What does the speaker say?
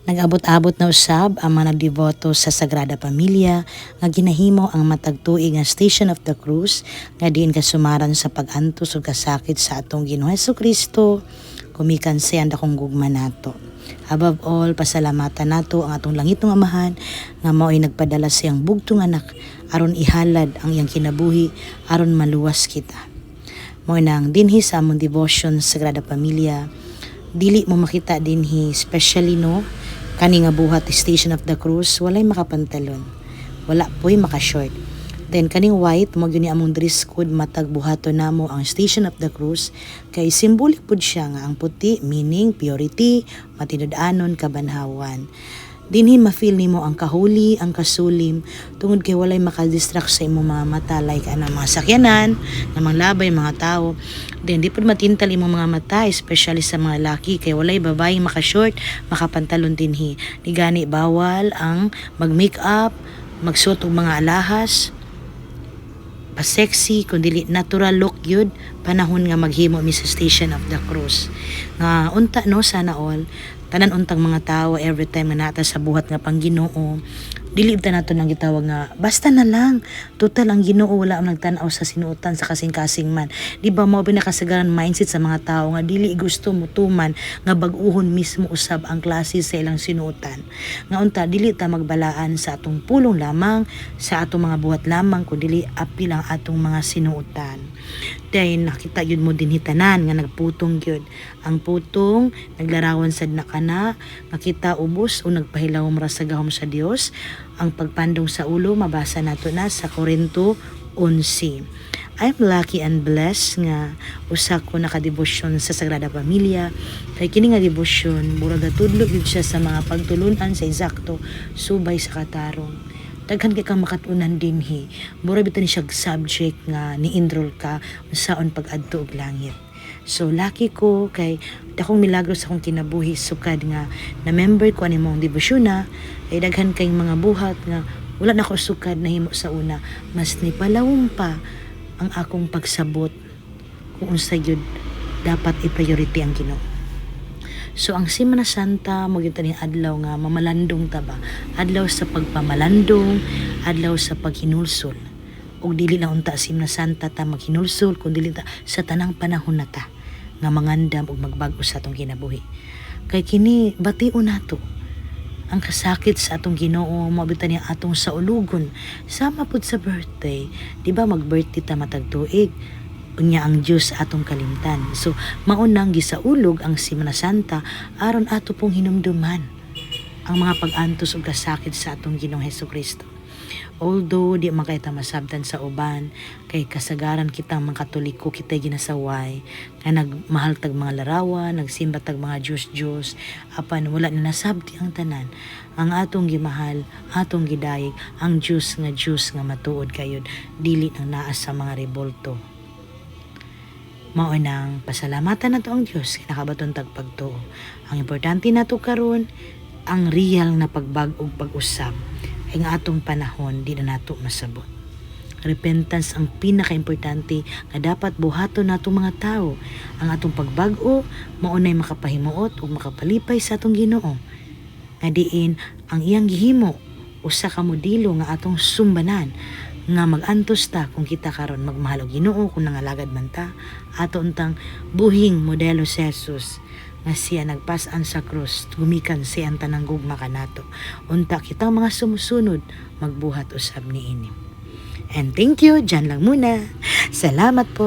Nag-abot-abot na usab ang mga nagdeboto sa Sagrada Familia nga ginahimo ang matag tuig nga Station of the Cross, nga diin kasumaran sa pag-antos ug kasakit sa atong Ginoong Kristo gumikan sa iyang dakong gugma nato. Above all, pasalamatan nato ang atong langitnong Amahan nga mao'y nagpadala sa iyang bugtong anak aron ihalad ang iyang kinabuhi aron maluwas kita. Mao nang dinhi sa among devotion sa Sagrada Familia, dili mo makita dinhi, especially no kani nga buhat, Station of the Cross, walay makapantalon. Wala po'y maka-short. Then kaning white mo gyud ni among dress code matag buhaton namo ang Station of the Cross, kay symbolic pud siya nga ang puti meaning purity, matinud-anon, kabanhawan. Dinhi ma-feel nimo ang kahuli, ang kasulim, tungod kay walay makadistract sa imong mga mata like ana mga sakyanan, nga mga labay, mga tao. Then di pud matintal imong mga mata, especially sa mga laki, kay walay babae maka-short, makapantalon dinhi. Di gani bawal ang mag-makeup, magsuot og mga alahas, pa-sexy, kun dili natural look yun panahon nga maghimo mi sa Station of the Cross. Nga unta no, sana all tanan untang mga tao, every time nga nata sa buhat nga pang Ginoo, dili ta nato nang gitawag nga basta na lang, total ang Ginoo wala ang nagtan-aw sa sinuotan, sa kasing-kasing man, di ba? Mao pinakasagaran mindset sa mga tao nga dili gusto mutuman nga bag-uhon mismo usab ang klase sa ilang sinuotan. Nga unta dili ta magbalaan sa atong pulong lamang, sa atong mga buhat lamang, kun dili apil ang atong mga sinuotan. Then nakita yun mo din hitanan nga nagputong gyud. Ang putong naglarawan sad na kana nga kita ubos o nagpahilawom ra sa gahom sa Dios. Ang pagpandong sa ulo, mabasa nato na sa Corinto 11. I'm lucky and blessed nga usa ko nakadebosyon sa Sagrada Familia, kay kini nga debosyon murag tudlo gyud siya sa mga pagtulunan sa eksakto subay sa katarong. Daghan kay kang makatunan dinhi. Mura bitaw ni siya subject nga ni-enroll ka unsaon pag-adto og langit. So lucky ko kay dakong milagro sa akong kinabuhi sukad nga na member ko ani mong debosyon na, kay daghan kay mga buhat nga wala na ko sukad nahimo sa una. Mas nipalawom pa ang akong pagsabot kung unsa gyud dapat i-priority ang Ginoo. So ang Semana Santa mo gyud ni adlaw nga mamalandong ta ba? Adlaw sa pagpamalandong, adlaw sa paghinulsol. Ug dili lang unta Semana Santa ta maghinulsol, kun dili ta sa tanang panahon na ta nga mangandam ug magbag-o sa atong kinabuhi. Kay kini bation nato ang kasakit sa atong Ginoo, mao bitaw niya atong saulugon sama pud sa birthday. Di ba mag-birthday ta matag tuig? Unya ang Dios atong kalimtan. So mao nang gisaulog ang Semana Santa aron ato pong hinumduman ang mga pag-antos ug kasakit sa atong Ginoong Hesukristo. Although di man kay ta masabtan sa uban, kay kasagaran kitang mga Katoliko, kita'y ginasaway nga nagmahal tag mga larawan, nagsimba tag mga Diyos-Diyos, apan wala na nasabti ang tanan. Ang atong gimahal, atong gidayeg ang Diyos nga Diyos nga matuod kayod, dili nang naa sa mga rebolto. Mao nang pasalamatan nato ang Dios kay nakabaton tag pagtuo. Ang importante nato karon, ang real na pagbag-og pag-usab, ay nga atong panahon di na nato masabot. Repentance ang pinakaimportante nga dapat buhaton nato mga tao. Ang atong pagbag-o mao nay makapahimuot ug makapalipay sa atong Ginoo. Nga diin ang iyang gihimo usa ka modelo nga atong sumbanan, nga mag-antos ta kung kita karon magmahal og Ginoo, kung nangalagad man ta, ato untang buhing modelo si Jesus nga siya nagpasan sa krus gumikan sa iyang tanang gugma kanato. Unta kitang mga sumusunod magbuhat usab niini. And thank you, dyan lang muna. Salamat po.